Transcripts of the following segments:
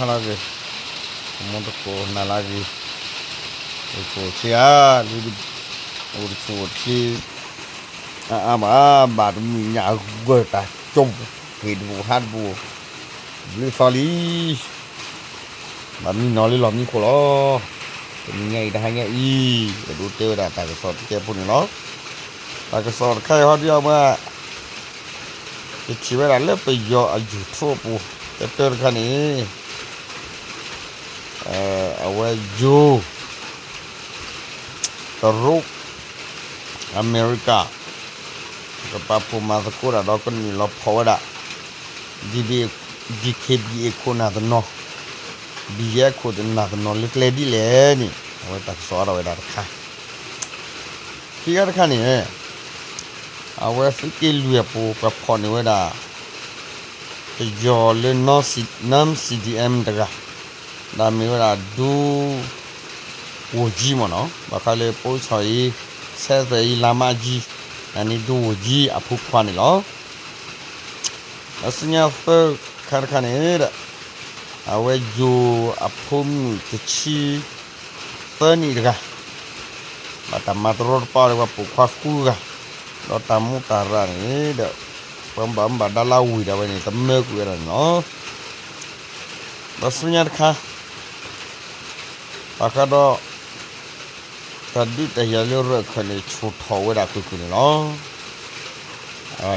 လၢဂ့ၤ, မိၢ်တကိးနၤလၢဂ့ၤ, တကိးဆံးဧါ, လၢ အိၣ်တဆူၣ်အိၣ်ချ့, အါအါဘၣ်, ဘၣ်တမုာ်ညၣ်ဂၢၢ်တၢ်ကၠိ, ဂ့ၤတပူၤဟါတပူၤ, ဘျုးသီလံ, ဘၣ်မံနီၤလၢလီၢ်မံခိၣ်လီၤ. တနံၤညါအံၤ တဟါညါအံၤ အဲၣ်ဒိးတဲဝဲဒၣ်တၢ်ကစီၣ်တကဲဖိန့ၣ်လီၤ. တၢ်ကစီၣ်တခါအံၤဟီဒုအဝဲ ယထံၣ်ဝဲဒၣ်လၢပယီၤအ YouTube အပူၤ တၢတၢတခါန့ၣ် အဝဲယိၤ တရူး အမဲရကၤ ကပာ်ဖှိၣ်မၤသကိးတၢ်ဒီးကနုာ်လီၤဖီၣ်ဝဲဒၣ် DKBA ခိၣ်နၢ်တနီၤ, BGF ခိၣ်နၢ်တနီၤလၢကျဲဒ်လဲၣ်န့ၣ် အဝဲတၢ်ကစီၣ်အါထီၣ်ဝဲဒၣ်တခါ ခံခါတခါန့ၣ် အဝဲသုးက့လွံၢ်အပူၤ ပှၤဖီၣ်န့ၢ်ဝဲဒၣ် ပယီၤလၢ non CDM တဂၤ, ဒီးမ့ၢ်ဝဲဒၣ်ဒူ ဝိုလ်ကြီးမ့ၢ်နီၤ, ဘၣ်ဃးလၢ ဗိုလ်ချုပ်ကြီး ဆက်သွယ်ရေးလမ်းမကြီး, န့ၣ် ဒူဝိုလ်ကြီးအဖိခွါန့ၣ်လီၤ. ဒီးဆူညါသၢခါတခါန့ၣ်ဒီး အဝဲယိၤအဖိမုၣ်တဆံ သၢနံၣ်တဂၤ, ဘၣ်တၢ်မၤတရီတပါဒီးပှၤပိာ်ခွါဃုဂၤ, ဒီးတၢ်မူတၢ်ရၢ်န့ၣ်ဒီး ပှၤဘၣ်မူဘၣ်ဒါလၢဝ့ၢ်ဒၣ်ဝဲန့ၣ် တမၢကွံာ်ဝဲဒၣ်န့ၣ်လီၤ. ဒီးဆူညါတခါ ဘၣ်ဃးဒီး တၢ်ဒုးတၢ်ယၤလၢရၢၢ်ခၢၣ်န့ၣ် ဆူၣ်ထီၣ်ဝဲဒၣ်ကွ့ၢ်ကွ့ၢ်န့ၣ်လီၤ.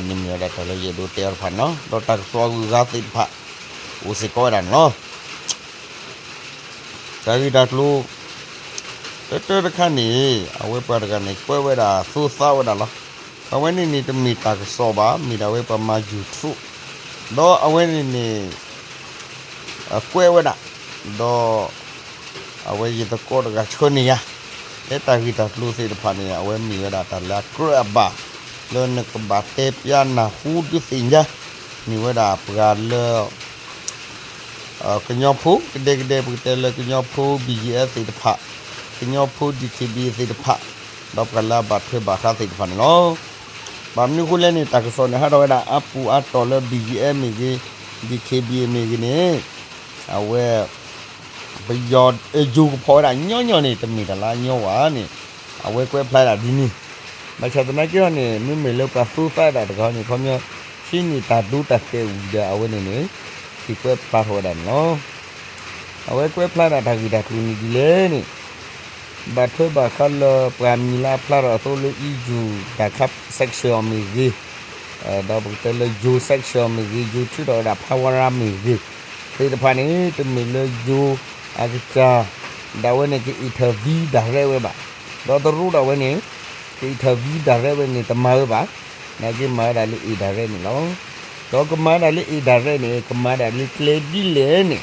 န့ၣ်မ့ၢ်ဝဲဒၣ်တၢ်လၢယအဲၣ်ဒိးတဲအီၤတဖၣ်န့ၣ်လီၤ. ဒီးတၢ်ကစီၣ်အဂုၤအဂၤသ့ၣ်တဖၣ် အိၣ်စ့ၢ်ကီးဝဲဒၣ်န့ၣ်လီၤ. တၢ်ဂ့ၢ်တၢ်ကျိၤ တၢတၢတခါန့ၣ် အဝဲပှၤတဂၤန့ၣ် ကွဲးဝဲဒၣ်သူသးဝဲဒၣ်လီၤ. အဝဲန့ၣ်န့ၣ် တမ့ၢ်တၢ်ကစီၣ်ဘၣ်, မ့ၢ်ဒၣ်ဝဲပှၤမၤ YouTube, ဒီးအဝဲန့ၣ်န့ၣ် ကွဲးဝဲဒၣ်, ဒီး အဝဲယသကိးတဂၤဆှၢန့ၢ်ယၤ, လၢတၢ်ဂ့ၢ်တၢ်ကျိၤသ့ၣ်တဖၣ်န့ၣ် အဝဲမ့ၢ်ဝဲဒၣ်တၢ်လၢအကြၢးအဘၣ် လၢနကဘၣ်တဲပျးနၢ်ဟူဒုးသ့ၣ်ညါ, မ့ၢ်ဝဲဒၣ်ပှၤလၢ ကညီဖိကဒဲကဒဲ ပကတဲလၢကညီဖိ BGF သ့ၣ်တဖၣ်, ကညီဖိ DKBA သ့ၣ်တဖၣ်, ဒီးပှၤလၢအဘၣ်ထွဲဘၣ်ဃးသ့ၣ်တဖၣ်န့ၣ်လီၤ. ဘၣ်မနုၤအဃိလဲၣ်န့ၣ် တၢ်ကစီၣ်န့ၣ် ဟးထီၣ်ဝဲဒၣ်အါပူၤအါတီၢ်လၢ BGF မ့ၢ်ဂ့ၤ, DKBA မ့ၢ်ဂ့ၤန့ၣ်, အဝဲ ပယီၤ ယိၤကဖီၣ်ဝဲဒၣ်ညီညီန့ၣ် တမ့ၢ်တၢ်လၢအညီဘၣ်န့ၣ် အဝဲကွဲးဖျါဒၣ်ဒ်န့ၣ်, ဘၣ်ဆၣ်သနာ်က့ဟီန့ၣ် မ့မ့ၢ်လၢပှၤသူသးဒၣ်တဂၤန့ၣ် ခီပညီ ဟံးန့ၢ်တၢ်ဒိတၢ်တဲာ်ဝံၤဒီး အဝဲန့ၣ်န့ၣ် ဟ့ၣ်ကွဲးဖျါထီၣ်ဝဲဒၣ်န့ၣ်လီၤ. အဝဲကွဲးဖျါဒၣ်တၢ်ဂ့ၢ်တၢ်ကျိၤန့ၣ်ဒ်လဲၣ်န့ၣ် ဘၣ်ထွဲဘၣ်ဃးလၢပှၤမံၤလၢအဖျါထီၣ်အသိးလၢ အံၤယူၣ် တၢ်ခါ section မ့ၢ်ဂ့ၤ, ဒီးပကတဲလၢ ယိၤ section မ့ၢ်ဂ့ၤ, ယိၤထုးထီၣ်ဝဲဒၣ် ဖးဝါရါ မ့ၢ်ဂ့ၤ, သ့ၣ်တဖၣ်န့ၣ် တမ့ၢ်လၢယိၤအကစၢ်ဒၣ်ဝဲန့ၣ် က intervene direct ဝဲဘၣ်. ဒီးတရူးဒၣ်ဝဲန့ၣ် က intervene direct ဝဲန့ၣ် တမၤဝဲဘၣ်. နာ်က့မၤဝဲဒၣ်လၢ indirect န့ၣ်လီၤ. ဒီးကမၤဝဲဒၣ်လၢ indirect န့ၣ် ကမၤဝဲဒၣ်လၢကျဲဒ်လဲၣ်န့ၣ်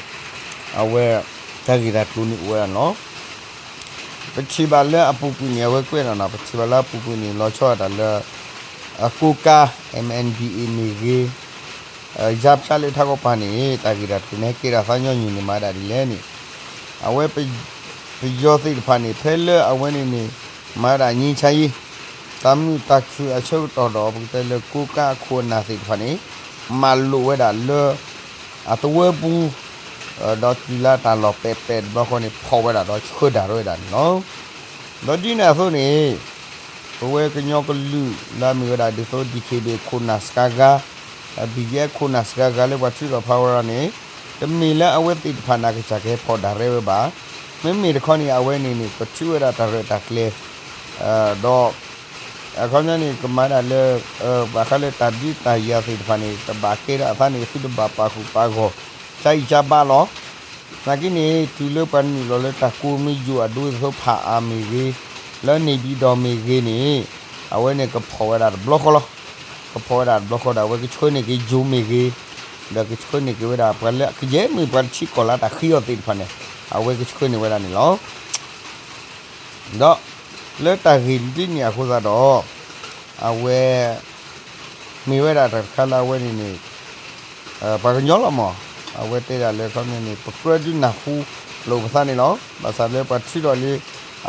အဝဲ တၢ်ဂ့ၢ်တၢ်ကျိၤန့ၣ်အိၣ်ဝဲဒၣ်န့ၣ်လီၤ. ပထံၣ်ဘၣ်လၢအပူၤကွံာ်န့ၣ် အဝဲကွဲးနီၢ်နီၢ် ပထံၣ်ဘၣ်လၢအပူၤကွံာ်န့ၣ် လီၤဆီဒၣ်တၢ်လၢ အကိးကါ MNDAA မ့ၢ်ဂ့ၤ, ယါဖၠါလၢထးကီၢ်ပၤန့ၣ် တၢ်ဂ့ၢ်တၢ်ကျိၤန့ၣ် ဟဲကဲထီၣ်သးညီနုၢ်န့ၣ် မၤဝဲဒၣ်ဒ်လဲၣ်န့ၣ် အဝဲ ပယီၤသ့ၣ်တဖၣ်န့ၣ် ဖဲလၢအဝဲန့ၣ်န့ၣ် မၤဝဲဒၣ် ငြိမ်းချမ်းရေး တၢ်မုာ်တၢ်ခုၣ်အဆၢကတီၢ်ဒီး ပကတဲလၢကိးကါအခိၣ်အနၢ်သ့ၣ်တဖၣ်န့ၣ် မၤလိာ်ဝဲဒၣ်လၢ အသဝီပူၤ ဒီးတုၤလၢတၢ်လီၢ်ပဲာ်ပဲာ်တဘျီဃီန့ၣ် ဖီၣ်ဝဲဒၣ်ဒီးဆှၢဒၣ်ဝဲဒၣ်န့ၣ်လီၤ. ဒီးဒ်န့ၣ်အသိးန့ၣ် ပဝဲကညီကလုာ်လၢအမ့ၢ်ဝဲဒၣ်ဒ်သိး DKBA ခိၣ်နၢ်စှၤဂၤ, BGF ခိၣ်နၢ်စှၤဂၤလၢပှၤထုးထီၣ်ဖးဝဲဒၣ်န့ၣ် တမ့ၢ်လၢအဝဲသ့ၣ်တဖၣ်န့ၣ် အကစၢ်ကဟဲဖီၣ်ဒၣ်ရဲဝဲဘၣ်. မ့မ့ၢ်တခီန့ၣ် အဝဲန့ၣ်န့ၣ် ပထုးဝဲဒၣ်တၢ်ရဲၣ်တၢ်ကျဲၤ ဒီး အခီပညီန့ၣ် ကမၤဒၣ်လၢ ဘၣ်ဃးလၢတၢ်ဒုးတၢ်ယၤသ့ၣ်တဖၣ်န့ၣ် တဘၣ်ကဲထီၣ်အသးန့ၣ် သုတဘၣ်ပာ်ဃုာ်ပာ်ဂီၢ် ကၢအံၤကၢဘါလီၤ. နာ်က့န့ၣ် တုၤလၢပှၤနုာ်လီၤလၢတၢ်ကိးမံၤယိာ်အဒိ ဒ်သိးဖးအါမ့ၢ်ဂ့ၤ, လၢန့ၣ်ပံၤဒီးမ့ၢ်ဂ့ၤန့ၣ် အဝဲန့ၣ်ကဖီၣ်ဝဲဒၣ်တဘျီဃီလီၤ. ကဖီၣ်ဝဲဒၣ်တဘျီဃီဒီး အဝဲကဆှၢန့ၢ်က့ၤယိၤမ့ၢ်ဂ့ၤ, ဒီးကဆှၢန့ၢ်က့ၤဝဲဒၣ်ပှၤလၢ ကယဲၢ်မ့ၢ်ပှၤတထံၣ်ကီၢ်လၢတၢ်ဃ့အီၤသ့ၣ်တဖၣ်န့ၣ် အဝဲကဆှၢန့ၢ်ဝဲဒၣ်န့ၣ်လီၤ. ဒီးလၢတၢ်ဂ့ၢ်ဒ်န့ၣ်အဃိသတးဒီး အဝဲ မ့ၢ်ဝဲဒၣ်တၢ်တခါလၢအဝဲန့ၣ်န့ၣ် ပှၤကညီလီၤမး, အဝဲတဲဒၣ်လၢခီပညီန့ၣ် ပကြၢးဒုးနၢ်ဟူလိာ်ပသးန့ၣ်လီၤ. ဘၣ်ဆၣ်လၢပှၤထုးထီၣ်လံ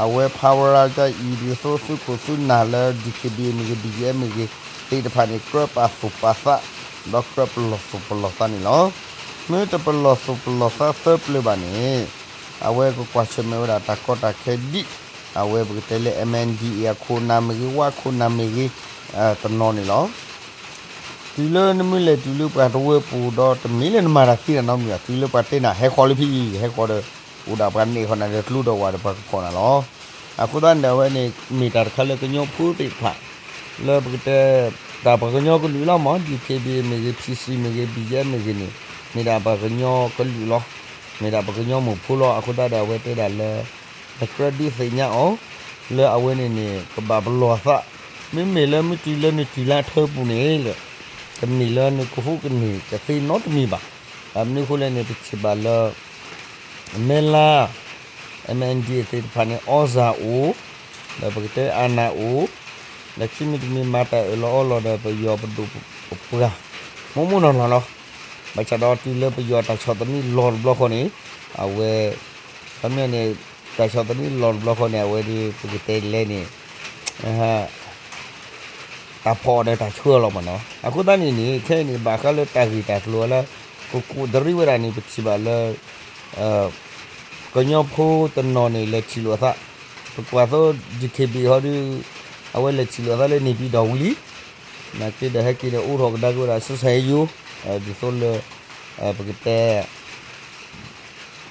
အဝဲဖးဝရၣ်ကအံၤ ဒ်သိးသုးခိၣ်သုးနၢ်လၢ DKBA မ့ၢ်ဂ့ၤ BGF မ့ၢ်ဂ့ၤ သ့ၣ်တဖၣ်န့ၣ် ကြၢးပာ်သူၣ်ပာ်သး ဒီးကြၢးပလီၢ်သူၣ်ပလီၢ်သးန့ၣ်လီၤ. မ့ၢ်တပလီၢ်သူၣ်ပလီၢ်သးသၢပျၢၤဘၣ်န့ၣ်, အဝဲကကွၢ်ဆၢၣ်မဲာ်ဝဲဒၣ်တၢ်ကီတၢ်ခဲဒ် အဝဲပကတဲလၢ M N D A အခိၣ်နၢ်မ့ၢ်ဂ့ၤ ဝါခိၣ်နၢ်မ့ၢ်ဂ့ၤ တနီၤန့ၣ်လီၤ. တုၤလၢနမ့ၢ်လဲၤတုၤလၢပှၤတဝၢပူၤဒီး တမ့ၢ်လၢနမၤတၢ်သ့တၢ်နီတမံၤဘၣ်, တုၤလၢပှၤတဲနၤ ဟဲဃီၤလၢဖဲအံၤ ဟဲဃီၤဒီး အိၣ်ဒၣ်ပှၤနဲၣ်ဃီၤနၤဒီးကျိဒီးဝးဒီးပှၤကဖီၣ်နၤလီၤ. အဃိသတးန့ၣ် အဝဲန့ၣ် မ့ၢ်တၢ်တခါလၢကညီဖိသ့ၣ်တဖၣ် လၢပကတဲ တၢ်ပှၤကညီကလုာ်လီၤမး D K B A မ့ၢ်ဂ့ၤ P C မ့ၢ်ဂ့ၤ B G F မ့ၢ်ဂ့ၤန့ၣ် မ့ၢ်ဒၣ်ပှၤကညီကလုာ်လီၤ. မ့ၢ်ဒၣ်ပှၤကညီမိၢ်ဖိလီၤ. အဃိသတးဒီး အဝဲတဲဒၣ်လၢ နကြၢးဒုးသ့ၣ်ညါအီၤ လၢအဝဲန့ၣ်န့ၣ် ကဘၣ်ပလီၢ်သး, မ့မ့ၢ်လၢမ့ၢ်တုၤလၢနတုၤလၢအထၢပူၤန့ၣ်လၢ တမ့ၢ်လၢနကဟူးကန့ၢ်ကသ့နီတမံၤဘၣ်. ဘၣ်မနုၤအဃိလဲၣ်န့ၣ် ပထံၣ်ဘၣ်လၢ မဲလါ M N D A သ့ၣ်တဖၣ်န့ၣ် အီၣ်စၢ်အိၣ်, ဒီးပကတဲအနၢ်အိၣ်, ဒီးခံမံၤတမံၤမၤတၢ်အၢၣ်လီၤအီလီၤဒီး ပယီၤပဒိၣ်ပပှၢ် မိၢ်မိၢ်နီၢ်နီၢ်လီၤ. ဘၣ်ဆၣ်ဒီးတုၤလၢပယီၤတၢ်ဆီၣ်သနံးလီၤတဘျီဃီန့ၣ် အဝဲ ခီပညီန့ၣ် တၢ်ဆီၣ်သနံးလီၤတဘျီဃီန့ၣ် အဝဲဒီး ပကတဲလဲၣ်န့ၣ် တၢ်ဖီၣ်အီၤဒီးတၢ်ဆှၢအီၤလီၤမးနီၤ. အဃိသတးန့ၣ်န့ၣ် ခဲအံၤန့ၣ် ဘၣ်ဃးလၢတၢ်ဂ့ၢ်တၢ်ကျိၤလၢ ကကိးတရံးဝဲဒၣ်န့ၣ် ပထံၣ်ဘၣ်လၢ ကညီဖိတနီၤန့ၣ် လဲၤထံၣ်လိာ်အသး, ပကွၢ်သိ D K B A ဟီဒီး အဝဲလဲၤထံၣ်လိာ်အသးလၢ နေပြည်တော် ဝံၤလံ. နာ်က့ဒီး ဟဲက့ၤဒီး အိးထီၣ်ကဒါက့ၤဝဲဒၣ် ဆက်ဆံရေးရုံး, ဒ်သိးလၢ ပကတဲ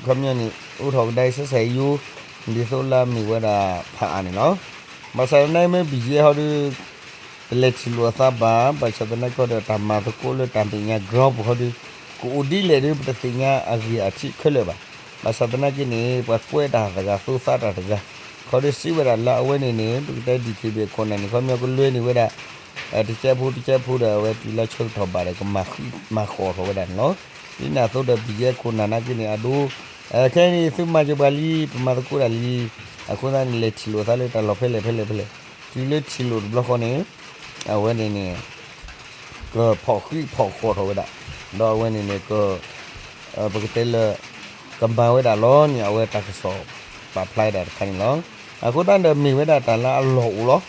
ခီပညီန့ၣ် အိးထီၣ်ကဒါက့ၤ ဆက်ဆံရေးရုံး, ဒ်သိးလၢအမ့ၢ်ဝဲဒၣ်ဖးအါန့ၣ်လီၤ. ဘၣ်ဆၣ်သနာ်က့ မ့ၢ် B G F ဟီဒီး တလဲၤထံၣ်လိာ်အသးဘၣ်. ဘၣ်ဆၣ်သနာ်က့ဒီး တၢ်မၤသကိးလၢတၢ်မဲာ်ညါ ground ပူၤဟီဒီး ကအိၣ်ဒ်လဲၣ်ဒီး ပတသ့ၣ်ညါအဂ့ၢ်အထံးခဲလၢာ်ဘၣ်. ဘၣ်ဆၣ်သနာ်က့န့ၣ် ပှၤကွဲးတၢ်တဂၤ သိသးတၢ်တဂၤ ခီဒီးစံးဝဲဒၣ်လၢအဝဲန့ၣ်န့ၣ် ပကတဲ D K B A ခိၣ်နၢ်န့ၣ် ခီပညီကလွဲန့ၢ်ဝဲဒၣ် တကဲးဖိတကဲးဖိဒီး အဝဲတုၤလၢဆၢကတီၢ်ဘၣ်ဒီး ကမၤဃံးမၤဃီၤထီၣ်ဝဲဒၣ်န့ၣ်လီၤ. ဒ်န့ၣ်အသိးဒီး B G F ခိၣ်နၢ်နာ်က့န့ၣ် အဒိ ခဲအံၤန့ၣ် သုမၤစၢၤပှၤလံ ပမၤသကိးတၢ်လံ. အဃိသတးန့ၣ် လဲၤထံၣ်လိာ်သးလၢတၢ်လီၢ်ဖဲလဲၣ်ဖဲလဲၣ်ဖဲလဲၣ်, တုၤလၢထံၣ်လိာ်တဘျီဃီန့ၣ် အဝဲန့ၣ်န့ၣ် ကဖီၣ်ဃံးဖီၣ်ဃီၤထီၣ်ဝဲဒၣ်, ဒီးအဝဲန့ၣ်န့ၣ် က ပကတဲလၢ ကမၤဝဲဒၣ်လီၤန့ၣ် အဝဲတၢ်ကစီၣ်ပာ်ဖျါဝဲဒၣ်တခါန့ၣ်လီၤ. အဃိသတးဒီးမ့ၢ်ဝဲဒၣ်တၢ်လၢအလီၢ်အိၣ်လီၤ.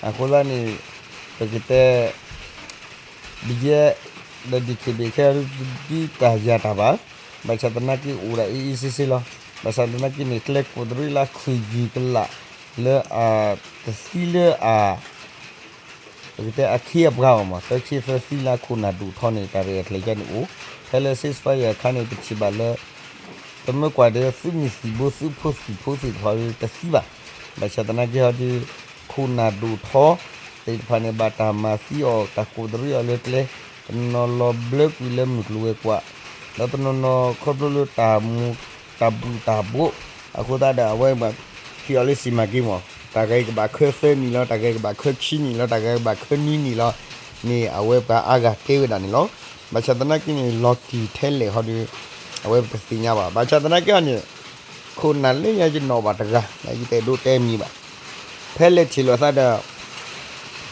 အဃိသတးန့ၣ် ပကတဲ ဘံယဲ ဒီး ဒံၣ်ခ့ၣ်ဘ့ၣ် ခဲအံၤ ဒုးတၢ်ယၤတၢ်ဘၣ်, ဘၣ်ဆၣ်သနာ်က့အိၣ်ဒၣ်အ့ၣ်အ့ၣ်စ့စ့လီၤ. ဘၣ်ဆၣ်သနာ်က့န့ၣ် ကျဲကိးတရံးလၢခုၣ်ယုၢ်ကလာ် လၢအတသံလၢအ ပကတဲအခ့အပှၤဘၣ်မး သၢခ့သၢသံလၢအခိၣ်နၢ်ဒိၣ်ထီန့ၣ် တၢ်ရဲၣ်တၢ်ကျဲၤန့ၣ်အိၣ်, ဖဲလၢ ceasefire အခါန့ၣ် ပထံၣ်ဘၣ်လၢ ပမ့ၢ်ကွၢ်ဒီး သုးမုၢ်သံၣ်ဘိ သုးဖိသံၣ်ဖိသ့ၣ်တဖၣ်ဒီးတသံဘၣ်. ဘၣ်ဆၣ်သနာ်က့ဟီဒီး ခိၣ်နၢ်ဒိၣ်ထီသ့ၣ်တဖၣ်န့ၣ် ဘၣ်တၢ်မၤသံအီၤ တၢ်ကိးတရံးအီၤလၢကျဲ, တနီၤလီၤဘျၢကွံာ်လၢမုၢ်ကျိၤဝဲၤကွာ်, ဒီးတနီၤနီၤခီဖျိလၢတၢ်မူ တၢ်ဘူၣ်တၢ်ဘိး, အဃိသတးဒီးအဝဲပှၤ ထံၣ်အီၤလၢစံၣ်မၤက့မး, တၢ်ဂၤကဘၣ်ခၢသၢနံၣ်လီၤ, တၢ်ဂၤကဘၣ်ခၢခံနံၣ်လီၤ, တၢ်ဂၤကဘၣ်ခၢနွံနံၣ်လီၤန့ၣ် အဝဲပှၤအါဂၤတဲဝဲဒၣ်န့ၣ်လီၤ. ဘၣ်ဆၣ်သနာ်က့န့ၣ် လီၤတံၢ်ထဲလဲၣ်ဟီဒီး အဝဲပတသ့ၣ်ညါဘၣ်. ဘၣ်ဆၣ်သနာ်က့အီၤန့ၣ် ခိၣ်နၢ်လၢညါယနီၣ်ဘၣ်တဂၤ ယတအဲၣ်ဒိးတဲမံၤဘၣ်. ဖဲလဲၤထံၣ်လိာ်သးဒီး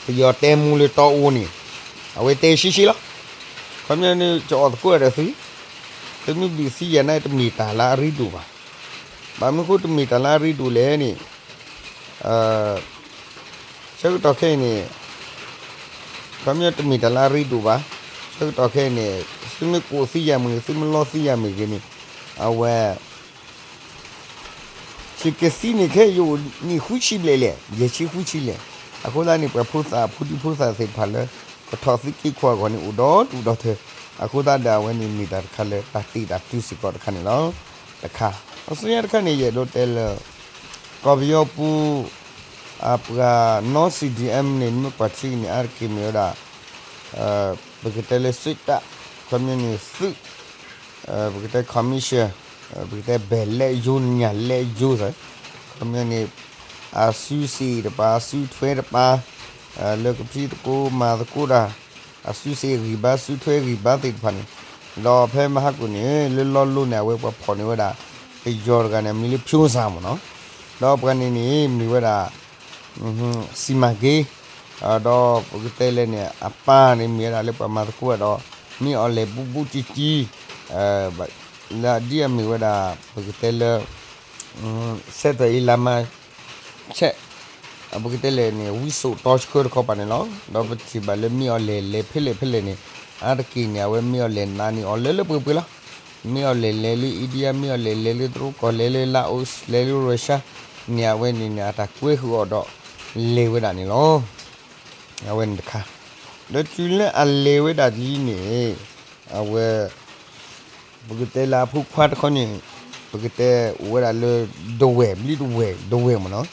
ပယီၤတဲမူလၢတီအူန့ၣ် အဝဲတဲရှဲရှဲလီၤ. ခီပညီန့ၣ် ကအီၣ်သကိးတၢ်ဒီးသု, သုမ့ၢ်ဘျုးသံယၤန့ၣ် တမ့ၢ်တၢ်လၢအရ့ဒိၣ်ဘၣ်. ဘၣ်မနုၤဃိတမ့ၢ်တၢ်လၢအရ့ဒိၣ်လဲၣ်န့ၣ် ဆၢကတီၢ်ခဲအံၤန့ၣ် ခီပညီတမ့ၢ်တၢ်လၢအရ့ဒိၣ်ဘၣ်. ဆၢကတီၢ်ခဲအံၤန့ၣ် သုမ့ၢ်ကိးသံယၤမ့ၢ်ဂ့ၤ သုမ့ၢ်လီသံယၤမ့ၢ်ဂ့ၤန့ၣ် အဝဲ ယကသံန့ၣ် ခဲအံၤယအိၣ်နံၣ်ဃုဆံဘျဲၣ်လဲၣ်, ယဲၢ်ဆံဃုဆံလဲၣ်. အဃိသတးန့ၣ် ပှၤဖိသၣ်ဖိဒံဖိသၣ်သ့ၣ်တဖၣ်လၢ ကထီၣ်သံက့ၤကွၢ်အဂီၢ်န့ၣ် အိၣ်ဒီဒူၣ်ဒီထၢ. အဃိသတးဒီးအဝဲန့ၣ်မ့ၢ်တၢ်တခါလၢတၢ်တ့တၢ်တုၤစ့ၢ်ကီးတခါန့ၣ်လီၤ. တခါ, အဆူညါတခါန့ၣ် ယအဲၣ်ဒိးတဲလၢ ကီၢ်ပယီၤပူၤ အပှၤနီၢ် C D M န့ၣ် နမ့ၢ်ကွၢ်ထံက့ၤန့ၣ် အါတက့ၢ်မ့ၢ်ဝဲဒၣ် ပကတဲလၢ စစ်တပ်, ခီပညီန့ၣ် သုး ပကတဲ commission, ပကတဲ ဘဲလဲၣ်ယိ ညၣ်လဲၣ်ယိသ့ၣ်, ခီပညီန့ၣ် အစုစ့ၣ်တပၤ အစုထွဲတပၤ, လၢကဖံးသကိးမၤသကိးတၢ် အစုစ့ၣ်ဂံၢ်ဘါ စုထွဲဂံၢ်ဘါသ့ၣ်တဖၣ်န့ၣ်, ဒီးဖဲမဟါကိၣ်န့ၣ် လၢလီလိန့ၣ် အဝဲပှၤဖီၣ်န့ၢ်ဝဲဒၣ် ပယီၤတဂၤန့ၣ် အမံၤလၢ ဖြိုးစၢ် မ့ၢ်နီၤ, ဒီးပှၤန့ၣ်န့ၣ် မ့ၢ်ဝဲဒၣ် စီမံကိန်း, ဒီးပကတဲလဲၣ်န့ၣ် အပၢ်န့ၣ်မ့ၢ်ဝဲဒၣ်လၢပှၤမၤသကိးဒီး မ့ၢ်အီၤလဲၣ်ဘူးဘူးတံၢ်တံၢ်, လၢအဒ်အမ့ၢ်ဝဲဒၣ် ပကတဲလၢ ဆက်သွယ်ရေးလမ်းမ ဆဲး ပကတဲလဲၣ်န့ၣ် ဝံစိာ်တီဆှၢတခီပၤန့ၣ်လီၤ. ဒီးပထံၣ်ဘၣ်လၢမ့ၢ်အီၤလဲၣ်လဲၤဖဲလဲၣ်ဖဲလဲၣ်န့ၣ် အါတက့ၢ်န့ၣ် အဝဲမ့ၢ်အီၤလဲၣ်နာ်န့ၢ်အီၤလၢလၢပှဲၤပှဲၤလီၤ. မ့ၢ်အီၤလဲၤလဲၤလၢ India, မ့ၢ်အီၤလဲၤလဲၤလၢတရူးကီၢ်, လဲၤလၢ Laos, လဲၤလၢ Russia န့ၣ် အဝဲန့ၣ်န့ၣ် အတၢ်ကွဲဃုာ်အီၤဒီး လဲၤဝဲဒၣ်န့ၣ်လီၤ. အဝဲန့ၣ်တခါ, ဒီးတုၤလၢအလဲၤဝဲဒၣ်ဒ်န့ၣ် အဝဲ ပကတဲလၢအဖိခွါတခီန့ၣ် ပကတဲအိၣ်ဝဲဒၣ်လၢ ဒဝဲၢ် ဘျံးဒဝဲၢ် ဒဝဲၢ်မ့ၢ်နီၤ,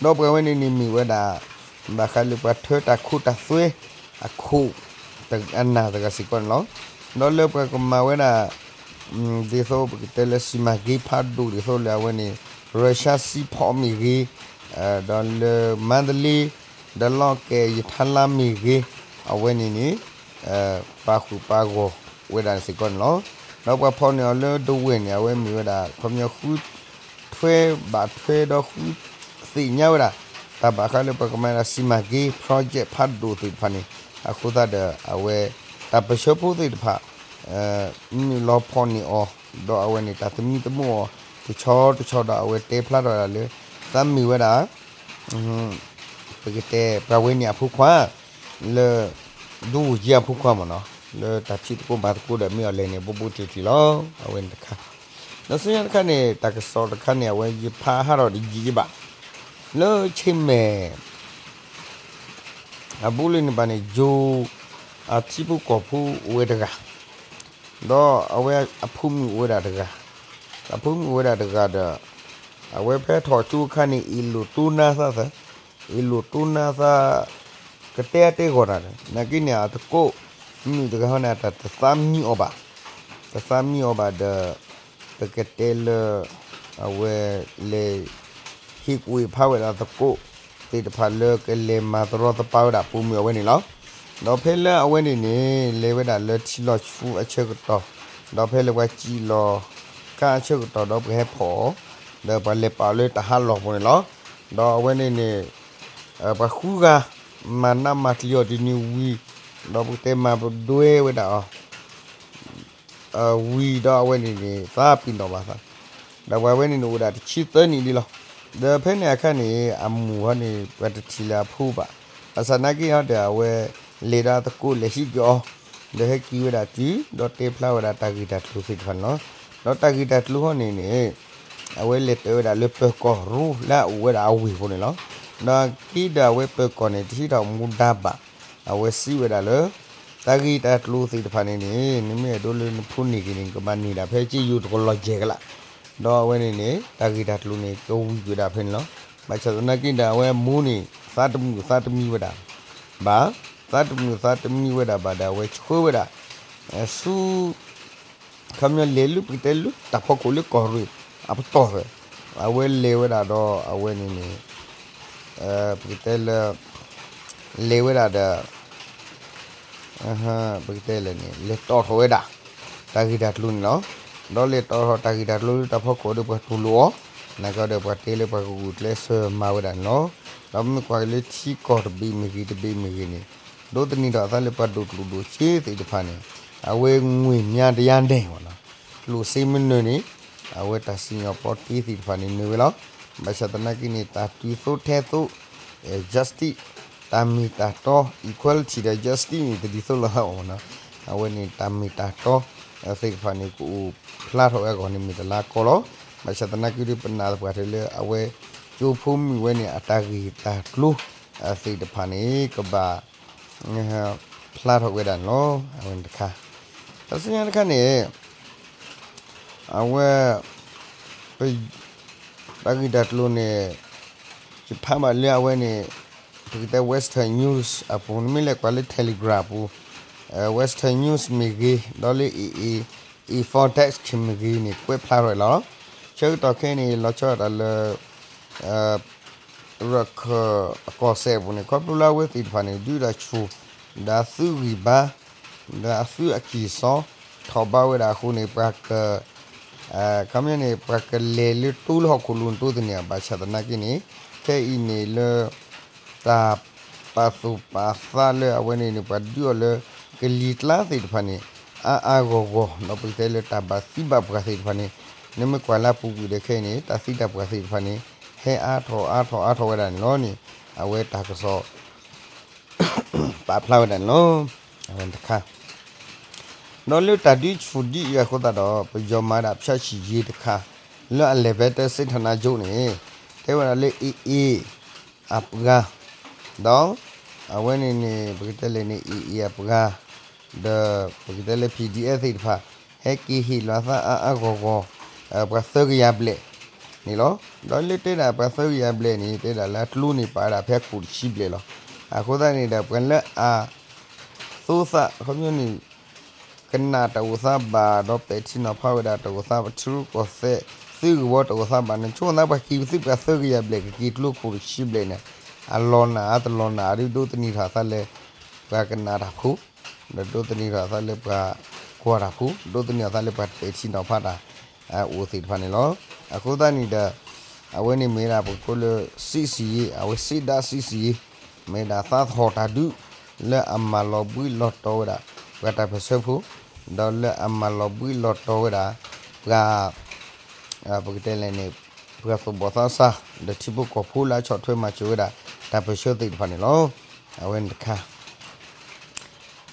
ဒီးပှၤဝဲန့ၣ်န့ၣ်မ့ၢ်ဝဲဒၣ် ဘၣ်ဃးလၢပှၤထၢတၢ်ခိတၢ်သွဲ အခိၣ် အနၢ်တဂၤစ့ၢ်ကီးန့ၣ်လီၤ. ဒီးလၢပှၤကမၤဝဲဒၣ် ဒ်သိးပကတဲလၢ စီမံကိန်း ဖးဒိၣ် ဒ်သိးလၢအဝဲန့ၣ် ရၢၡါ Seaport မ့ၢ်ဂ့ၤ, ဒီးလၢ မန္တလေး ဒီးလီၢ်ကဲ ရထားလမ်း မ့ၢ်ဂ့ၤ, အဝဲန့ၣ်န့ၣ် ပာ်ဃုာ်ပာ်ဂီၢ်ဝဲဒၣ်စ့ၢ်ကီးန့ၣ်လီၤ. ဒီးပှၤဖီၣ်န့ၢ်အီၤလၢဒဝဲၢ်န့ၣ် အဝဲမ့ၢ်ဝဲဒၣ် ခီပညီဃု ထွဲဘၣ်ထွဲဒီးဃုသ့ၣ်ညါဝဲဒၣ် တၢ်ဘၣ်ဃးလၢပှၤကမၤဒၣ် စီမံကိန်း project ဖးဒိၣ်သ့ၣ်တဖၣ်န့ၣ် အဃိသတးဒီး အဝဲ တၢ်ပၢၢ်ဆၢဖိသ့ၣ်တဖၣ် နုာ်လီၤဖီၣ်န့ၢ်အီၤ ဒီးအဝဲန့ၣ် တၢ်သမံသမိးအီၤ တဆီတဆီဒီး အဝဲတဲဖျါထီၣ်ဝဲဒၣ်လၢ သးမ့ၢ်ဝဲဒၣ် ပကတဲ ပှၤဝဲန့ၣ်အဖိခွါ လၢ ဒူဝူၤကၠံအဖိခွါမ့ၢ်နီၤ လၢတၢ်ဖံးသကိးမၤသကိးဒီး မ့ၢ်အီၤလဲၤန့ၣ် ဘိဘိတံၢ်တံၢ်လီၤ. အဝဲန့ၣ်တခါ ဒီးဆူညါတခါန့ၣ် တၢ်ကစီၣ်တခါန့ၣ် အဝဲယဖးဟးထီၣ်တယံာ်ယဘၣ် လၢဆ့မဲာ် အဘူးလၢန့ၣ်ဘၣ်န့ၣ် ယိၤ အထံဖိကီၢ်ဖိအိၣ်ဝဲတဂၤ ဒီးအဝဲအဖိမုၣ်အိၣ်ဝဲဒၣ်တဂၤ, အဖိမုၣ်အိၣ်ဝဲဒၣ်တဂၤဒီး အဝဲဖဲထီၣ်ကၠိအခါန့ၣ် အ့ၣ်လိာ်တိၢ်နါသးသၢ, အ့ၣ်လိာ်တိၢ်နါသး ကတဲအါတဲဂီၢ်တၢ်ဒီး နာ်က့န့ၣ် အသကိးမုၣ်တဂၤဟီန့ၣ် အတၢ်တသးမံအီၤဘၣ်, တသးမံအီၤဘၣ်ဒီး ပကတဲလၢ အဝဲလဲၤ ဟ့ၣ်ကွံာ်ဖးဝဲဒၣ်သကိးသ့ၣ်တဖၣ်လၢကလဲၤမၤတရီတပါဝဲဒၣ်ပိာ်မုၣ်အဝဲန့ၣ်လီၤ. ဒီးဖဲလၢအဝဲန့ၣ်န့ၣ် လဲၤဝဲဒၣ်လၢထံလီၤဆူအဆၢကတီၢ်, ဒီးဖဲလၢပှၤစံၣ်လီၤကါအဆၢကတီၢ်ဒီးပှၤဟဲဖီၣ်အီၤ, ဒီးပှၤလဲၤပာ်အီၤလၢတၢ်ဟးလီၢ်ပူၤန့ၣ်လီၤ. ဒီးအဝဲန့ၣ်န့ၣ် ပှၤဃုဂၤ မၤနးမၤကျံၤအီၤတနံၤဝံၤ, ဒီးပကတဲမၤပဒွဲဝဲဒၣ်အီၤ ဝံၤဒီးအဝဲန့ၣ်န့ၣ် သးပ့ၤနီၣ်ဘၣ်သး, ဒီးပှၤဝဲန့ၣ်န့ၣ်အိၣ်ဒၣ်တဆံသၢနံၣ်ဒ်လီၤ. ဒီးဖဲန့ၣ်အခါန့ၣ် အမိၢ်ဟီန့ၣ် ပှၤတထံၣ်လၢအဖိဘၣ်, ဘၣ်ဆၣ်နာ်က့ဟီဒီး အဝဲလဲၤဒီးအသကိးလဲၤဟံးက့ၤအီၤ, ဒီးဟဲက့ၤဝဲဒၣ်တုၤ ဒီးတဲဖျါဝဲဒၣ်တၢ်ဂ့ၢ်တၢ်ကျိၤသ့ၣ်တဖၣ်န့ၣ်လီၤ. ဒီးတၢ်ဂ့ၢ်တၢ်ကျိၤဟီန့ၣ်န့ၣ် အဝဲလဲၤတၢၤဝဲဒၣ်လၢပၢၤကီၢ်ရူလၢအအိၣ်ဝဲဒၣ်အဝ့ၢ်အဃိန့ၣ်လီၤ. ဒီးက့ဒီးအဝဲပၢၤကီၢ်န့ၣ် တဟံးထီၣ်မူဒါဘၣ်, အဝဲစံးဝဲဒၣ်လၢ တၢ်ဂ့ၢ်တၢ်ကျိၤသ့ၣ်တဖၣ်န့ၣ်န့ၣ် နမ့ၢ်အဲၣ်ဒိးလၢနဖိန့ၢ်က့ၤန့ၣ် ကဘၣ်န့ၢ်ဒၣ်ဖဲက့ယိၤတကလီၤယဲၢ်ကလး, ဒီးအဝဲန့ၣ်န့ၣ် တၢ်ဂ့ၢ်တၢ်ကျိၤန့ၣ် ကဝံၤကွံာ်ဒၣ်ဖဲန့ၣ်လီၤ. ဘၣ်ဆၣ်သနာ်က့ဒီး အဝဲအမိၢ်န့ၣ် သးတမုာ်သးတမံဝဲဒၣ်ဘၣ်, သးတမုာ်သးတမံဝဲဒၣ်ဘၣ်ဒီး အဝဲဆှၢဝဲဒၣ် ဆူ ခီပညီလဲၤလၢပကတဲလၢတၢ်ဖီခိၣ်လၢကီၢ်ရ့ၣ်အပတီၢ်သၢ, အဝဲလဲၤဝဲဒၣ်ဒီးအဝဲန့ၣ်န့ၣ် ပကတဲလၢ လဲၤဝဲဒၣ်ဒီး ပကတဲလဲၣ်န့ၣ် လဲၤတီၣ်ထီၣ်ဝဲဒၣ် တၢ်ဂ့ၢ်တၢ်ကျိၤန့ၣ်လီၤ. ဒီးလဲၤတီၣ်ထီၣ်တၢ်ဂ့ၢ်တၢ်ကျိၤလၢတၢ်ဖီခိၣ်ဒီးပှၤတူၢ်လိာ်အီၤ, နာ်က့ဒီးပှၤတဲလၢပှၤဂုာ်ကျဲးစၢးမၤဝဲဒၣ်န့ၣ်လီၤ. ဒီးပမ့ၢ်ကွၢ်က့ၤလၢထံကီၢ်တဘ့ၣ်မ့ၢ်ဂ့ၤတဘ့ၣ်မ့ၢ်ဂ့ၤန့ၣ် ဒိးသန့ၤထီၣ်အသးလၢပှၤဒိၣ်ကျိၣ်ဒိၣ်စ့သ့ၣ်တဖၣ်န့ၣ် အဝဲငွေ့မြတ်တရားနဲ့ မ့ၢ်နီၤ ကျိၣ်စ့မနုၤန့ၣ် အဝဲတၢ်စံၣ်ညီၣ်ပီတ့သ့ၣ်တဖၣ်န့ၣ်နုာ်ဝဲလီၤ. ဘၣ်ဆၣ်သနာ်က့န့ၣ် တၢ်တုၤသိထဲသိး justice တၢ်မ့ၢ်တၢ်တီ equality ဒီး justice န့ၣ် တဒ်သိးလိာ်သးဘၣ်မ့ၢ်နီၤ. အဝဲန့ၣ်တၢ်မ့ၢ်တၢ်တီသ့ၣ်တဖၣ်န့ၣ် ကအိၣ်ဖျါထီၣ်ဝဲအဂီၢ်န့ၣ်မ့ၢ်တလါကီလီၤ. ဘၣ်ဆၣ်သနာ်က့ဒီး ပနာ်သပှၢ်တၢၢ်လၢအဝဲ ကၠိဖိမုၣ်ဝဲန့ၣ် အတၢ်ဂ့ၢ်တၢ်ကျိၤသ့ၣ်တဖၣ်န့ၣ် ကဘၣ် ဖျါထီၣ်ဝဲဒၣ်န့ၣ်လီၤ. အဝဲန့ၣ်တခါ တၢ်ဆူညါတခါန့ၣ် အဝဲ ပ တၢ်ဂ့ၢ်တၢ်ကျိၤန့ၣ် ယဖးဘၣ်လၢအဝဲန့ၣ် ပကတဲ Western News အပူၤ နမ့ၢ်လဲၤကွၢ်လၢ Telegram အပူၤ Western News မ့ၢ်ဂ့ၤ ဒီးလၢ AA Four Task မ့ၢ်ဂ့ၤန့ၣ် ကွဲးဖျါထီၣ်လီၤ. ဆၢကတီၢ်ခဲအံၤန့ၣ် လီၤဆီဒၣ်တၢ်လၢ ရခၢၣ်အကီၢ်စဲၣ်အပူၤန့ၣ် ခီဖျိလၢအဝဲသ့ၣ်တဖၣ်န့ၣ် ဒုးတၢ်ဆူၣ် ဒီးအသုးဂံၢ်ဘါ ဒီးအသုးအကံၢ်စီ ထီၣ်ဘးဝဲဒၣ်အဃိန့ၣ် ပှၤက ခီပညီန့ၣ် ပှၤကလဲၤလၢတိလၢဟီၣ်ခိၣ်လိၤန့ၣ် တိသန့ၣ် ဘၣ်ဆၣ်သနာ်က့န့ၣ် ခဲအံၤန့ၣ်လၢ တၢ်ပာ်သူၣ်ပာ်သးလၢအဝဲန့ၣ်န့ၣ် ပှၤဒုးအီၤလၢ ကလံၤကျါသ့ၣ်တဖၣ်န့ၣ် အါအါဂီၢ်ဂီၢ် ဒီးပကတဲလၢတၢ်ဘၣ်သံဘၣ်ပှၢ်သ့ၣ်တဖၣ်န့ၣ် နမ့ၢ်ကွၢ်လၢအပူၤကွံာ်ဒီးခဲအံၤန့ၣ် တၢ်သံတၢ်ပှၢ်သ့ၣ်တဖၣ်န့ၣ် ဟဲအါထီၣ်အါထီၣ်အါထီၣ်ဝဲဒၣ်န့ၣ်လီၤန့ၣ် အဝဲတၢ်ကစီၣ် ပာ်ဖျါဝဲဒၣ်န့ၣ်လီၤ. အဝဲတခါ ဒီးလၢတၢ်ဒုးဆူၣ်ဒုးအံၤအဃိသတးဒီး ပယီၤမၤဒၣ်ဖၠၣ်ဆံၣ်ယ့ၤတခါ လၢအလဲၤဖဲတၢ်စ့ထနါကၠိန့ၣ် တဲဝဲဒၣ်လၢ AA အပှၤ ဒီး အဝဲန့ၣ်န့ၣ် ပကတဲလဲၣ်န့ၣ် AA အပှၤ ဒီးပကတဲလၢ PDF သ့ၣ်တဖၣ် ဟဲက့ၤဟ့ၣ်လီၤသးအါအါဂီၢ်ဂီၢ် ပှၤသၢကယၤဘျဲၣ်န့ၣ်လီၤ. ဒီးလၢတဲဒၣ်ပှၤသၢကယၤဘျဲၣ်န့ၣ် တဲဒၣ်လၢအကျိန့ၣ်ပာ်ဝဲဒၣ်ဖဲခိၣ်တဆံဘျဲၣ်လီၤ. အဃိသတးန့ၣ်ဒီး ပှၤလၢအ သိသး ခီပညီန့ၣ် ကနၣ်တၢ်အိၣ်သးဘၣ် ဒီးပဲာ်ထံနီၤဖးဝဲဒၣ်တၢ်အိၣ်သး ပထံရူၢ်ကီၢ်သဲး သုးကဝီၤတၢ်အိၣ်သးဘၣ်န့ၣ် ဆိသးပှၤက့ၤပသုးပှၤသၢကယၤဘျဲၣ် ကက့ၤကျိခိၣ်တဆံဘျဲၣ်န့ၣ် အလီၤနာ်အတလီၤနာ်ဒုး ဒိးသန့ၤထီၣ်အသးလၢ ပှၤကနၣ်တၢ်ဖိ ဒီးဒိးသန့ၤထီၣ်အသးလၢပှၤကွၢ်တၢ်ဖိ ဒိးသန့ၤအသးလၢပှၤပဲာ်ထံနီၤဖးတၢ် အိၣ်သ့ၣ်တဖၣ်န့ၣ်လီၤ. အဃိသတးန့ၣ်ဒီး အဝဲန့ၣ်မ့ၢ်ဒၣ်ပကိးလၢ စစ်ဆင်ရေး အဝဲစစ်တပ်စစ်ဆင်ရေး မ့ၢ်ဒၣ်သးသဟီၣ်တၢ်ဒုး လၢအမၤလီၤဘှံးလီၤတီၤဝဲဒၣ် ပှၤတၢ်ပၢၢ်ဆၢဖိ ဒီးလၢအမၤလီၤဘှံးလီၤတီၤဝဲဒၣ် ပှၤ ပကတဲလဲၣ်န့ၣ် ပှၤသူၣ်ဘီၣ်သးစၢ် ဒီးထံဖိကီၢ်ဖိလၢအဆီၣ်ထွဲမၤစၢၤဝဲဒၣ် တၢ်ပၢၢ်ဆၢသ့ၣ်တဖၣ်န့ၣ်လီၤ. အဝဲန့ၣ်တခါ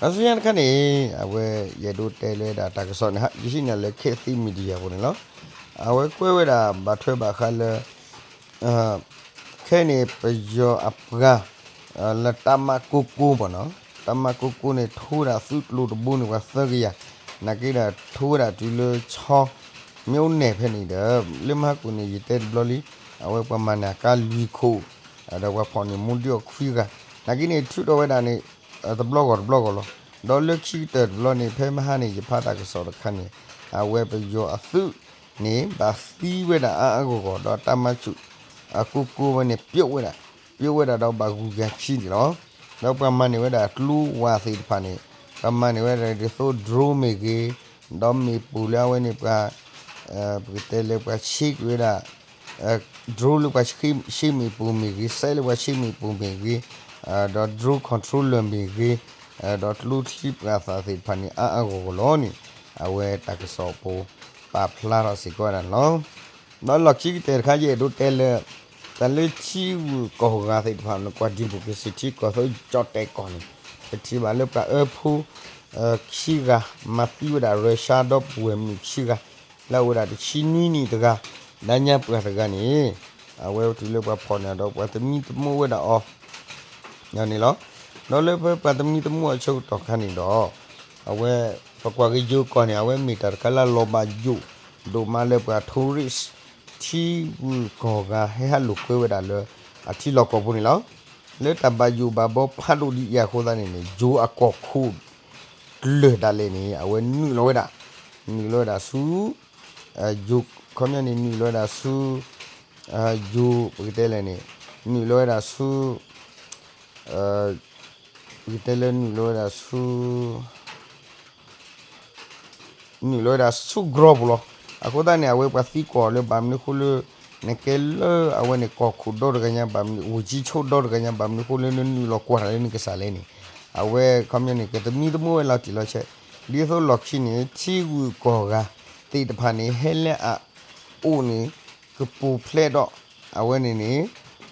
အဆူညါတခါန့ၣ် အဝဲယအဲၣ်ဒိးတဲလၢဒၣ်တၢ်ကစီၣ်န့ၣ် ယဟံးန့ၢ်လၢ ခေတ်သစ် Media အပူၤန့ၣ်လီၤ. အဝဲကွဲးဝဲဒၣ်ဘၣ်ထွဲဘၣ်ဃးလၢ ခဲအံၤန့ၣ် ပယီၤအပှၤ လၢတၢ်မၤကိကိမ့ၢ်နီၤ, တၢ်မၤကိကိန့ၣ် ထိဝဲဒၣ်သုးကျိၤတဘိန့ၣ် ပှၤသၢကယၤ, နာ်က့ဒီး ထိဝဲဒၣ်တုၤလၢဆီ မ့ၢ်အိၣ်နဲၣ်ဖဲန့ၣ်ဒီး လၢမဟါကိၣ်န့ၣ် ယတဲတဘျီလံ, အဝဲပှၤမၤန့ၢ်အကါလွံၢ်ခိၣ်, ဒီးပှၤဖီၣ်န့ၢ်မူဒံးအီၣ်ခွံဂၤ, နာ်က့န့ၣ် ထုးထီၣ်ဝဲဒၣ်န့ၣ် တဘျီဂီၢ်တဘျီဂီၢ်လီၤ. ဒီးလၢခံကတၢၢ်တဘျီန့ၣ် ဖဲမဟါန့ၣ် ယဖးတၢ်ကစီၣ်တခါန့ၣ် အဝဲပယီၤအသုးန့ၣ် ဘၣ်သံဝဲဒၣ်အါအါဂီၢ်ဂီၢ် ဒီးတၢ်မၤစူၣ်အကိကိဝဲန့ၣ် ပျိဝဲဒၣ်, ပျိဝဲဒၣ်ဒီးဘၣ်ဂုၤကၤခံန့ၣ်လီၤ. ဒီးပှၤမၤန့ၢ်ဝဲဒၣ်ကျိဝးသ့ၣ်တဖၣ်န့ၣ် ပှၤမၤန့ၢ်ဝဲဒၣ်ဒ်သိး drone မ့ၢ်ဂ့ၤ, ဒီးမ့ၣ်ပိၢ်လၢအဝဲန့ၣ်ပှၤ ပကတဲလၢပှၤဆ့က့ၤဝဲဒၣ် drone လၢပှၤဆ့မ့ၣ်ပိၢ်မ့ၢ်ဂ့ၤ, စဲးလၢပှၤဆ့မ့ၣ်ပိၢ်မ့ၢ်ဂ့ၤ, ဒီး drone controller မ့ၢ်ဂ့ၤ, ဒီးကျိချံပှၤသၣ်သ့ၣ်တဖၣ်န့ၣ် အါအါဂီၢ်ဂီၢ်လီၤန့ၣ် အဝဲတၢ်ကစီၣ်ပူၤ ပာ်ဖျါထီၣ်စ့ၢ်ကီးဝဲဒၣ်န့ၣ်လီၤ. ဒီးလီၢ်ခံကတၢၢ်တခါ ယအဲၣ်ဒိးတဲလၢ တၢ်လၢထံဂုၤကီၢ်ဂၤသ့ၣ်တဖၣ်န့ၣ် ကွၢ် democracy ထံကီၢ်သိးကၠီၣ်တဲာ်ကီၢ်န့ၣ် ပထံၣ်ဘၣ်လၢပှၤအၢဖိ ခံဂၤ မၤသံဝဲဒၣ် Russia ဒီပုၢ်ဝဲၢ်မုၣ်ခံဂၤ လၢအအိၣ်ဝဲဒၣ်တဆံနွံနံၣ်တဂၤ, ဒါညါပှၢ်တဂၤန့ၣ် အဝဲတုၤလၢပှၤဖီၣ်န့ၢ်ဒီးပှၤသမံသမိးဝဲဒၣ်အီၤ န့ၣ်လီၤ. ဒီးလၢပှၤသမံသမိးအဆၢကတီၢ်ခါန့ၣ်ဒီး အဝဲ ပကွၢ်က့ၤယိၤကီၢ်န့ၣ် အဝဲမ့ၢ်တၢ်တခါလၢအလီၤဘၣ်ယိၣ်ဒိၣ်မးလၢပှၤ tourist ထံဂုၤကီၢ်ဂၤ ဟဲဟးလိာ်ကွဲဝဲဒၣ်လၢအထံလီၢ်ကီၢ်ပူၤန့ၣ်လီၤ. လၢတၢ်ဘၣ်ယိၣ်ဘၣ်ဘီဖးဒိၣ်ဒ်အံၤအဃိသတးန့ၣ်န့ၣ် ယိၤအကီၢ်ခိၣ် ကျၢၢ်ဒၣ်လဲာ်န့ၣ် အဝဲနုာ်လီၤဝဲဒၣ်, နုာ်လီၤဝဲဒၣ်ဆူ ယိၤ ခီပညီန့ၣ် နုာ်လီၤဝဲဒၣ်ဆူ ယိၤ ပကတဲလဲၣ်န့ၣ် နုာ်လီၤဝဲဒၣ်ဆူ ပကတဲလၢနုာ်လီၤဝဲဒၣ်ဆူ နုာ်လီၤဝဲဒၣ်ဆူကြီပူၤလီၤ. အဃိသတးန့ၣ် အဝဲပှၤသံကွၢ်လၢဘၣ်မနုၤဃိလၢ နကဲလၢအဝဲန့ၣ်ကီၢ်ခိၣ်ဒီတဂၤညါ ဘၣ်မနုၤ ဝူၤကၠံဆိဒီတဂၤညါ ဘၣ်မနုၤဃိလၢနနုာ်လီၤကွၢ်တၢ်လၢနကစၢ်လဲၣ်န့ၣ် အဝဲခီပညီန့ၣ် ကသမံသမိးဝဲလီၤတံၢ်လီၤဆဲး ဒ်သိးလီၢ်ခံန့ၣ် ထံဂုၤကီၢ်ဂၤသ့ၣ်တဖၣ်န့ၣ် ဟဲလၢအအိၣ်န့ၣ် ကပူၤဖျဲးဒီး အဝဲန့ၣ်န့ၣ်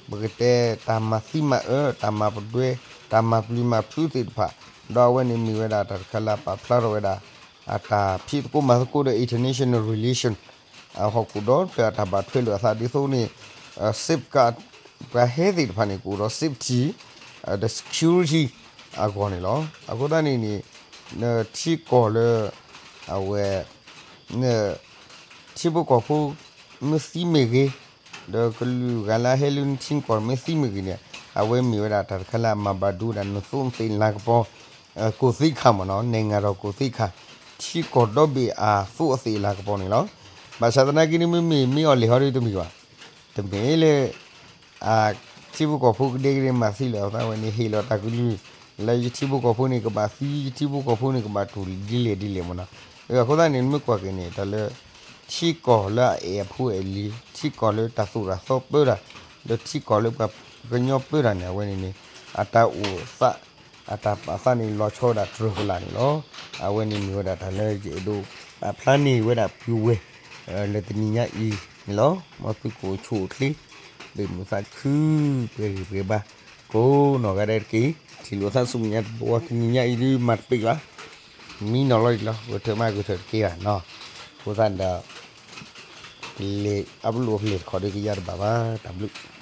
ပကတဲတၢ်မၤသံမၤအၢ တၢ်မၤပဒွဲ တၢ်မၤပျံၤမၤဖုးသ့ၣ်တဖၣ် ဒီးအဝဲန့ၣ်မ့ၢ်ဝဲဒၣ်တၢ်တခါလၢအပာ်ဖျါထီၣ်ဝဲဒၣ် အတၢ်ဖံးသကိးမၤသကိးဒီး international relation အဟီၣ်ခိၣ်ဒီတဖျၢၣ်အတၢ်ဘၣ်ထွဲလိာ်အသးဒ်သိးန့ၣ် safeguard ပှၤဟဲသ့ၣ်တဖၣ်န့ၣ် ကအိၣ်ဒီး safety ဒီး security အဂီၢ်န့ၣ်လီၤ. အဃိသတးန့ၣ်န့ၣ် ထံကီၢ်လၢ အဝဲ ထံဖိကီၢ်ဖိ မ့ၢ်သံမ့ၢ်ဂ့ၤ, ဒီးကလုာ်ဂၤလၢအဟဲလၢနထံကီၢ်မ့ၢ်သံမ့ၢ်ဂ့ၤန့ၣ် အဝဲမ့ၢ်ဝဲဒၣ်တၢ်တခါလၢအမၤဘၣ်ဒိဝဲဒၣ်နသိးနသ့ၣ်လၤကပီၤ ကိၣ်သ့ခါမ့ၢ်နီၤ နဲၣ်ငၤဒီးကိၣ်သ့ခါ ထံကီၢ်ဒီဘ့ၣ်အသိးအသ့ၣ်လၤကပီၤန့ၣ်လီၤ. ဘၣ်ဆၣ်သနာ်က့န့ၣ် မ့မ့ၢ်မ့ၢ်အီၤလဲၤဟီဒ်တမ့ၢ်ဘၣ် တမ့ၢ်လၢ ထံဖိကီၢ်ဖိကဒဲကဒဲမၤသံလၢၤအသးဝဲန့ၣ် ဟ့ၣ်လီၤတၢ်ကလုၢ် လၢယထံဖိကီၢ်ဖိန့ၣ်ကဘၣ်သံ ယထံဖိကီၢ်ဖိန့ၣ်ကဘၣ်တူၢ်ဒ်လဲၣ်ဒ်လဲၣ်မ့ၢ်နီၤ. အဃိသတးန့ၣ် နမ့ၢ်ကွၢ်က့ၤန့ၣ် တၢ်လၢ ထံကီၢ်လၢအအဲၣ်အဖိအဲၣ်လံၤ ထံကီၢ်လၢတၢ်သိၣ်တၢ်သီပၢတၢ် ဒီးထံကီၢ်လၢပှၤကညီပၢတၢ်န့ၣ် အဝဲန့ၣ်န့ၣ် အတၢ်အိၣ်သး အတၢ်ပာ်သးန့ၣ် လီၤဆီဝဲဒၣ်တြၢၤကလာ်န့ၣ်လီၤ. အဝဲန့ၣ်မ့ၢ်ဝဲဒၣ်တၢ်လၢယအဲၣ်ဒိးပာ်ဖျါန့ၢ်ဝဲဒၣ်ပုၢ်ဝဲၢ် လၢတနံၤညါအံၤန့ၣ်လီၤ. မ်သုကအိၣ်ဆူၣ်အိၣ်ချ့ ပမုာ်သးခု ပှဲၤဂံၢ်ပှဲၤဘါ ကိးနီၢ်ဂၤဒဲးတက့ၢ်. ထံၣ်လိာ်သးဆူမဲာ်ညါတဘျီ တနံၤညါအံၤဒ်မၤတပ့ၤဘၣ် မံနီၤလီၤဒံးလီၤ, ဂဲၤထၢၣ်မးဂဲၤထၢၣ်တက့ၢ်ဘၣ်နီၤ. အဃိသတးန့ၣ်ဒီး ကလဲၤအပလူၣ်အပလဲၤတခီဒီးကယၢ်တဘၣ်ဘၣ်, တၢ်ဘျုး